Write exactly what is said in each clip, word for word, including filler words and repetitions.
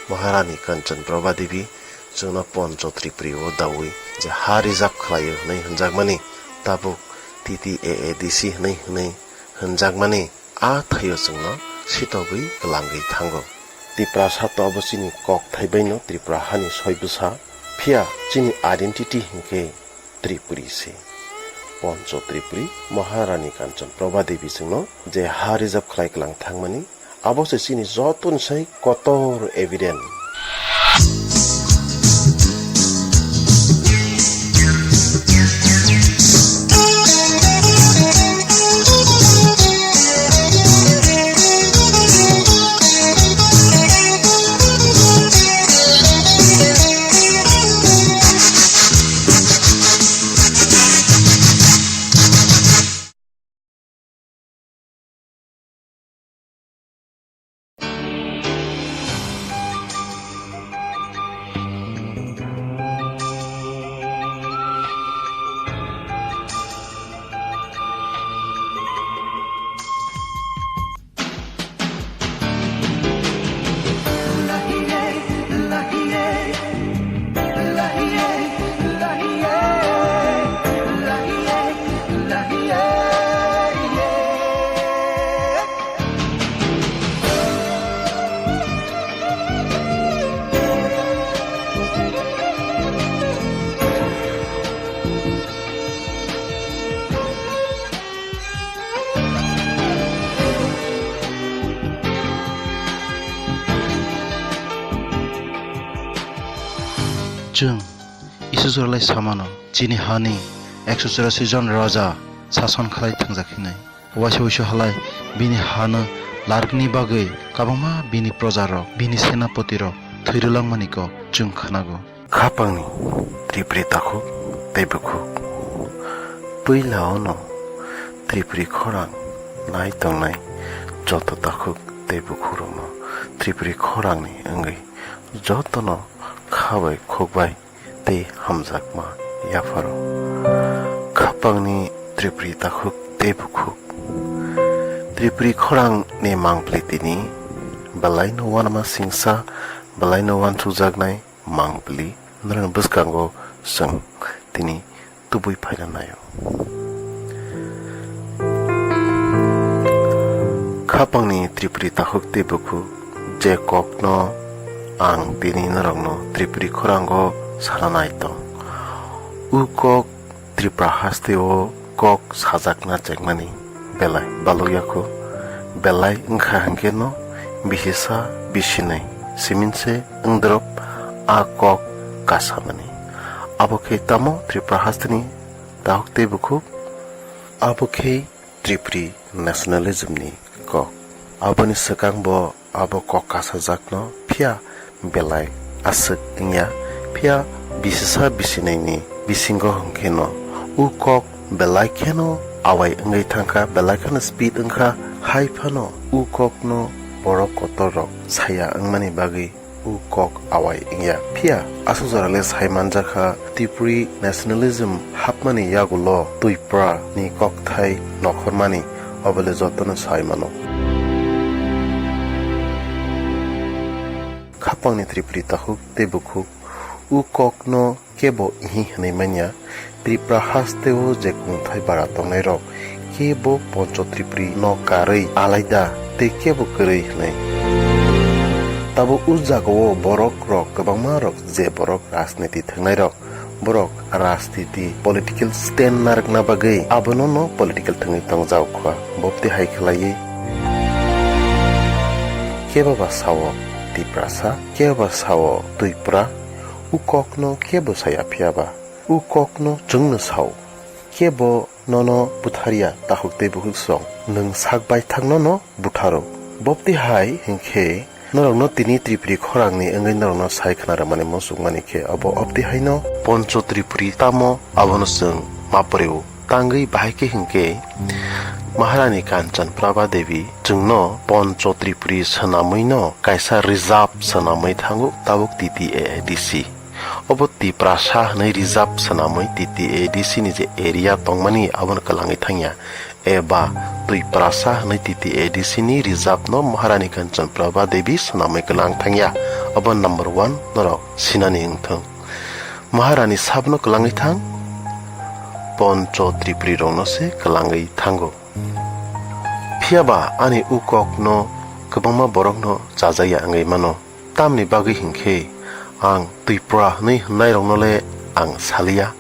Maharani Kanchan Prabha Devi chwngno Poncho Tripuri o dawi je ha reserve khlaio hwnwi hwnjakmani, tabuk T T A A D C hwnwi hwnwi hwnjakmani, a thaio chwngno sitogwi kwlangwi thango. Tiprasa to abo chini kok thai baino Tripura hani soi bwsa, phiya chini identity hinkhe Tripuri se. Poncho Tripuri Maharani Kanchan Prabha Devi chwngno je ha reserve khlai kwlang thangmani, abo se chini jotoni sai kotor evidence. Chwng Isu joralai samano, chini hani ekso churasi jon raja sason khlai thangjak hinwi. Waisa waisa halai bini hano larkni bagwi kwbangma bini projarok, bini senapotirok thwi rwlangmani kok chwng khwnago. Khapangni Tripuri takhuk tei bukhuk. Puila ono Tripuri khorang nai tongnai joto takhuk tei bukhukrokno Tripuri khorangni wngwi jotono kha bai khuk bai tei hamjakma yapharo. Khapangni Tripuri takhuk tei bukhuk. Tripuri khorangni mangpili tini belaino uanama singsa, belaino uansukjaknai mangpili norokni bwskango chwng tini tubui phaina naio. Khapangni Tripuri takhuk tei bukhuk, je kokno ang tini norokno Tripuri khorango sana nai tong. O kok Tripura hasteo kok sajakna chengmani belai balukya kho. Belai wngkha hwnkhe no bisisa bisinwi simin se wngdrop a kok kasamani. Abo khe tamo Tripura hasteni takhuk tei bukhuk? Abo khe Tripuri nationalism ni kok. Aboni swkang bo abo kok kasajakno phiya belai aswk wngya, phiya bisisa bisinwini bisingo hwnkhe no o kok belai kheno awai wngwi thangkha, belai kheno speed wngkha. Hai phano o kokno borok kotor rok saya wngmani bagwi o kok awai wngya. Phiya aswk jora le sai manjakha, Tripuri nationalism hapmani yagulo Twipra ni kokthai nokhormani, obole jotono sai mano. Khapangni Tripuri takhuk tei bukhuk o kokno kebo ihi hwnwi manya, Tripura hasteo je kungthai bara tongnairok kebo Poncho Tripuri no karwi alaida tei kebo kwrwi hwnwi. Tabuk o jagao borok rok kwbangma rok je borok rajniti thwngnairok, borok rajniti political stand narwkna bagwi abono no political thwngwi tongjak kha. Bopti hai khlaiwi kebo ba sao Tiprasa, kebo ba sao Twipra, o kokno kebo saya phiya ba? O kokno chwngno sao. Kebo nono butharya takhuk tei bukhuk song. Nwng sak baithakno no butharo. Bopti hai hinkhe norokno tini Tripuri khorangni wngwi norokno sai khna rwmani muchungmani khe abo opti haino Poncho Tripuri tamo abono chwng ma pore-o. Tangwi bahai khe hinkhe Maharani Kanchan Prabha Devi chwngno Poncho Tripuri swnamwino kaisa reserve swnamwi thango tabuk T T A A D C. Obo Tiprasa hwnwi reserve swnamwi T T A D C ni je area tongmani abono kwlangwi thangya, eba Twiprasa hwnwi T T A D C ni reserve no Maharani Kanchan Prabha Devi swnamwi kwlang thangya, Obo number one norok sinani wngthung. Maharani sabno kwlangwi thang, Poncho Tripuri rokno se kwlangwi thango. Phiyaba ani u kokno kwbangma borokno chajakya wngwi mano. Tamni bagwi hinkhe ang Tripura hwnwi hwnnairokno le ang saliya.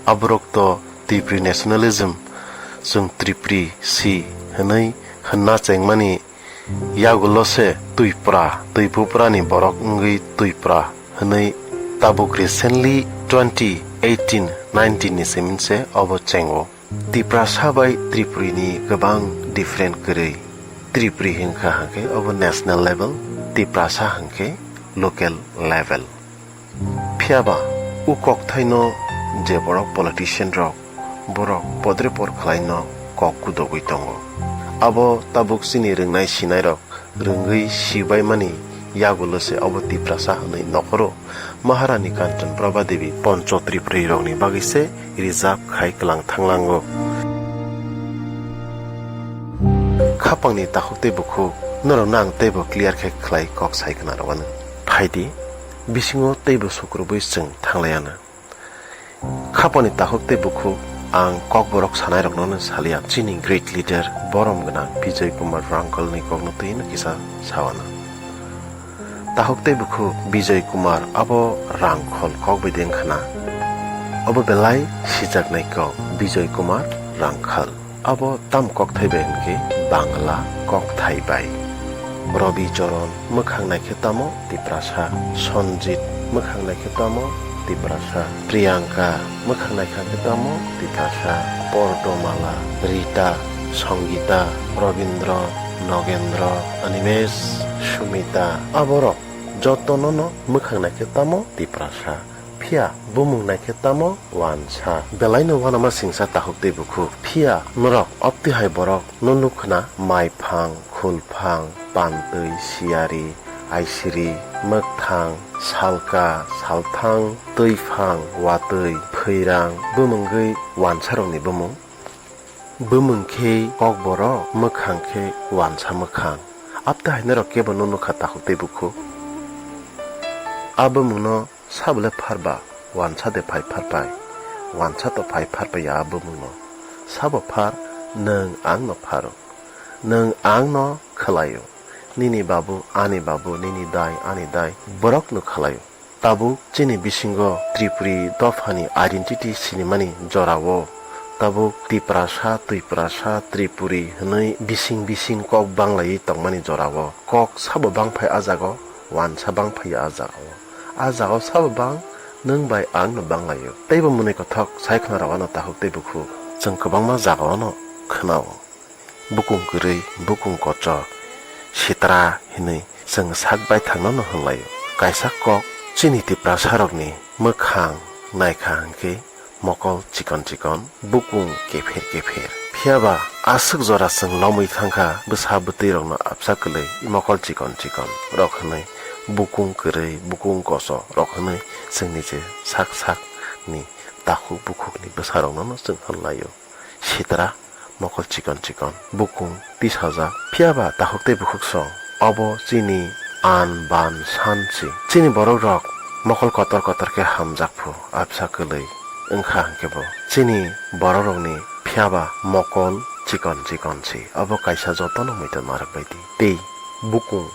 Aborok to Tripuri nationalism, chwng Tripuri si hwnwi hwnna chengmani yagulo se Twipra, Twipuprani borok wngwi Twipra hwnwi tabuk recently twenty eighteen nineteen ni simi se obo chengo. Tiprasa bai Tripuri ni kwbang different kwrwi. Tripuri hwnkha hwnkhe obo national level, Tiprasa hwnkhe local level. Phiyaba u kokthaino je borok politician rok, borok podre por khwlaino kok kudogwi tongo. Abo tabuk chini rwngnai sinairok rwngwi sibaimani yagulo se obo Tiprasa hwnwi nokhoro Maharani Kanchan Prabha Devi Poncho Tripuri rokni bagwi se reserve khai kwlang thanglango. Khapangni takhuk tei bukhuk norokno ang teibo clear khe khlai kok sai khna rwano. Phaidi, bisingo teibo sukrubwi chwng thanglaiana. Khapangni takhuk tei bukhuk ang kokborok sanairokno no salia, chini great leader borom gwnang Bijoy Kumar Rangkhalni kokno twi no kisa sawana. Takhuk tei bukhuk Bijoy Kumar abo Rangkhal kok bai de wngkha na? Obo belai sijaknai kok, Bijoy Kumar Rangkhal. Abo tam kokthai bai hwnkhe Bangla kokthai bai. Robi Choron mwkhang naikhe tamo Tiprasa, Sonjit mwkhang naikhe tamo Tiprasa, Priyanka mwkhang naikha khe tamo Tiprasa, Pordomala, Rita, Songita, Robindro, Nogendro, Animesh, Sumita, aborok jotono no mwkhang naikhe tamo Tiprasa. Phiya bumung naikhe tamo wansa. Belaino uanama singsa takhuk tei bukhuk. Phiya norok opti hai borok no nukkhwna maiphang, khulphang, pantwi, siyari, aisiri, mwkthang, salka, salthang, twiphang, watwi, phwirang, bumungwi wansarokni bumung. Bumung khe kokborok, mwkhang khe wansa mwkhang. Apta hai norok kebo no nukha takhuk tei bukhuk. A bumungno sabo le pharba, wansa de phai pharpai. Wansa to phai pharpai ya a bumungno. Sabo phar, nwng ang no pharo. Nwng ang no khwlaio. Nini babu, ani babu, nini dai, ani dai, borok no khwlaio. Tabuk chini bisingo Tripuri dophani identity sinimani jorao, tabuk Tiprasa, Twiprasa, Tripuri hwnwi bising bising kok banglaiwi tongmani jorao, kok sabo bangphai a jago, wansa bangphai a jagao. A jagao sabo bang, nwng bai ang no banglaio. Teibo mwnwi kothok sai khna rw ano takhuk tei bukhuk. Chwng kwbangma jagao no khwnao. Bukung kwrwi, bukung kochok, sitra hinwi chwng sak baithangno no hwnlaio. Kaisa kok chini Tiprasarokni mwkhang naikha hwnkhe mokol chikon chikon, bukung kepher kepher. Phiyaba aswk jora chwng lomwi thangkha bwsa bwtwirokno apsa kwlwi mokol chikon chikon rok hwnwi, bukung kwrwi, bukung kochok rok hwnwi chwngni je sak sakni takhuk bukhukni bwsarokno no chwng hwnlaio. Sitra, mokol chikon chikon, bukung tisajak. Phiyaba takhuk tei bukhuk song, obo chini an ban san si. Chini borok rok mokol kotor kotor khe hamjak phu, apsa kwlwi wngkha hwnkhe bo. Chini borok rokni phiyaba mokol chikon chikon si. Obo kaisa jotono muiton narwk bai di. Tei bukung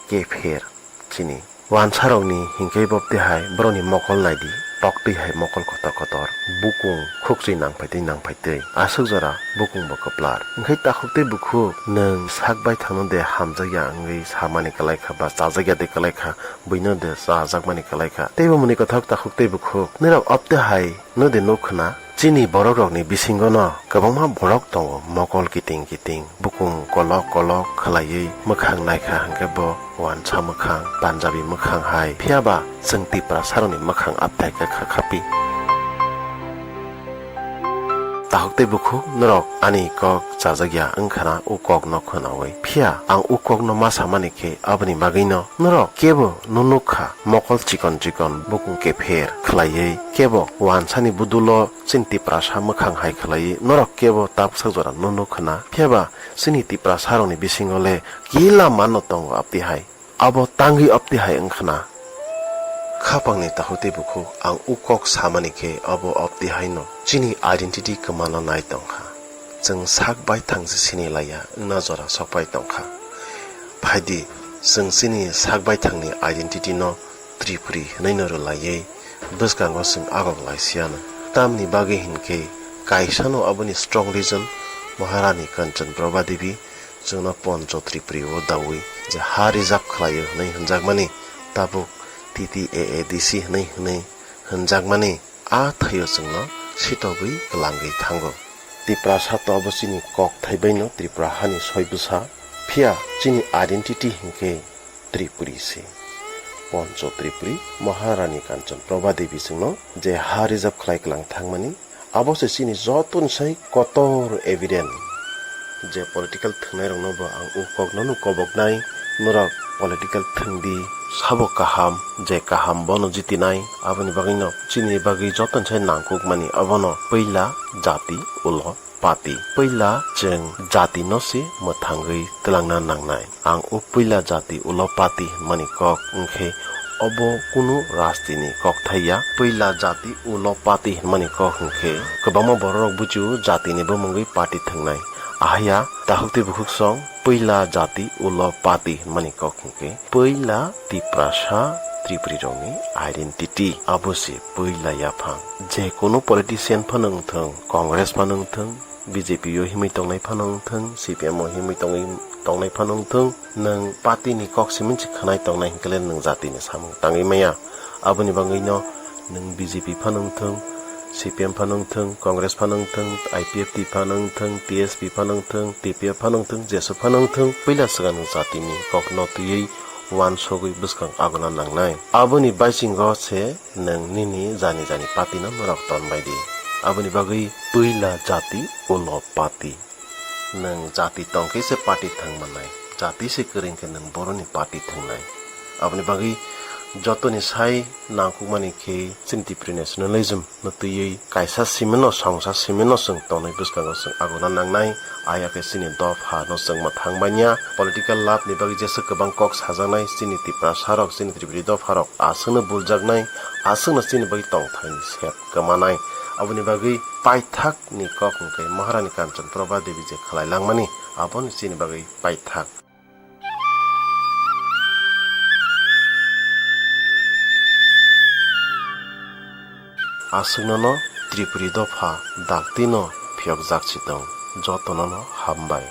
kepher chini. Wansarokni hinkhe bo twi hai borokni mokol naidi, toktwi hai mokol kotor kotor, bukung khukchwi nangphaitwi nangphaitwi, aswk jora bukung bo kwplar. Hinkhe takhuk tei bukhuk nwng sak baithangno de hamjakya wngwi samani kwlaikha ba chajakya de kwlaikha, buino de chajakmani kwlaikha. Teibo mwnwi kothok takhuk tei bukhuk, nirok opte hai no de nukkha na? Chini borok rokni bisingo no kwbangma borok tongo, mokol kiting kiting, bukung kolok kolok khwlaiwi mwkhang naikha hwnkhe bo wansa mwkhang, punjabi mwkhang hai. Phiyaba chwng Tiprasarokni mwkhang apthai khe kha khapi. Takhuk tei bukhuk, norok ani kok chajakya wngkha na, o kokno khwnaui. Phiya ang o kokno ma samani khe aboni bagwino norok kebo no nukkha, mokol chikon chikon, bukung kepher khwlaiwi kebo wansani budulo chini Tiprasa mwkhang hai khwlaiwi norok kebo tabuksa jora no nukkha na. Phiyaba chini Tiprasarokni bisingo le kila manno tongo apti hai. Abo tangwi opti hai wngkha na, Khapangni takhuk tei bukhuk ang o kok samani khe abo obtihaino chini identity kwmana nai tongkha. Chwng sak baithang se sini laiya wngna jora sokpai tongkha. Phaidi, chwng chini sak baithangni identity no Tripuri hwnwi no rwlaiwi bwskango chwng agok laisiyano. Tamni bagwi hinkhe kaisano aboni strong reason Maharani Kanchan Prabha Devi chwngno Poncho Tripuri o daui je ha reserve khlaio hwnwi hwnjakmani, tabuk T T A A D C hwnwi hwnwi hwnjakmani, a thaio chwngno sitogwi kwlangwi thango. Tiprasa to abo chini kok thaibaino Tripura hani soi bwsa, phiya chini identity hinkhe Tripuri se. Poncho Tripuri Maharani Kanchan Prabha Devi chwngno je ha reserve khlai kwlang thangmani, abo se chini jotoni sai kotor evidence. Je political thwngnairokno bo ang o kokno no koboknai, norok political thwngdi, sabo kaham, je kaham bono jitinai, aboni bagwino chini bagwi jotoni sai nangkukmani abono puila jati ulo pati. Puila chwng jatino se mwthangwi twlangna nangnai. Ang o puila jati ulo pati hwnmani kok wngkhe obo kunu rajnitini kok thaiya. Puila jati ulo pati hwnmani kok hwnkhe kwbangma bororok buchio jatini bumungwi party thwngnai. Ahaiya takhuk tei bukhuk song puila jati ulo pati hwnmani kok hwnkhe puila Tiprasa Tripurirokni identity, abo se puila yaphang. Je kunu politician phano wngthwng, Congress phano wngthwng, B J P o himwi tongnai phano wngthwng, C P M o himwi tongwi tongnai phano wngthwng, nwng party ni kok simi se khwnai tongnai hinkhe le nwng jati ni samung tangwi maya. Aboni bagwi no nwng B J P phano wngthwng, C P M phano wngthwng, Congress phano wngthwng, I P F T phano wngthwng, T S P phano wngthwng, T P F phano wngthwng, jeswk phano wngthwng, puila swkang nwng jati ni kok no twiwi uansugwi bwskang aguna nangnai. Aboni baisingo se nwng nini jani jani party no norok tonbai di. Aboni bagwi puila jati ulo party. Nwng jati tongkhe se party thang mannai. Jati se kwrwng khe nwng boroni party thangnai. Aboni bagwi jotoni sai nangkukmani khe chini Tripuri nationalism no twiwi kaisa simino, songsa simino chwng tonwi bwskango chwng aguna nangnai. Aya khe chini dopha no chwng mwthang manya. Political lab ni bagwi jesa kwbang kok sajaknai chini Tiprasa rok, chini Tripuri dopha rok aswkno buljaknai, aswkno chini bagwi tongthai ni sep kwmanai. Aboni bagwi paithak ni kok hwnkhe Maharani Kanchan Prabha Devi je khlai langmani, abono chini bagwi paithak. Aswknono Tripuri dopha daktino phiyokjak si tong, jotonono hambai.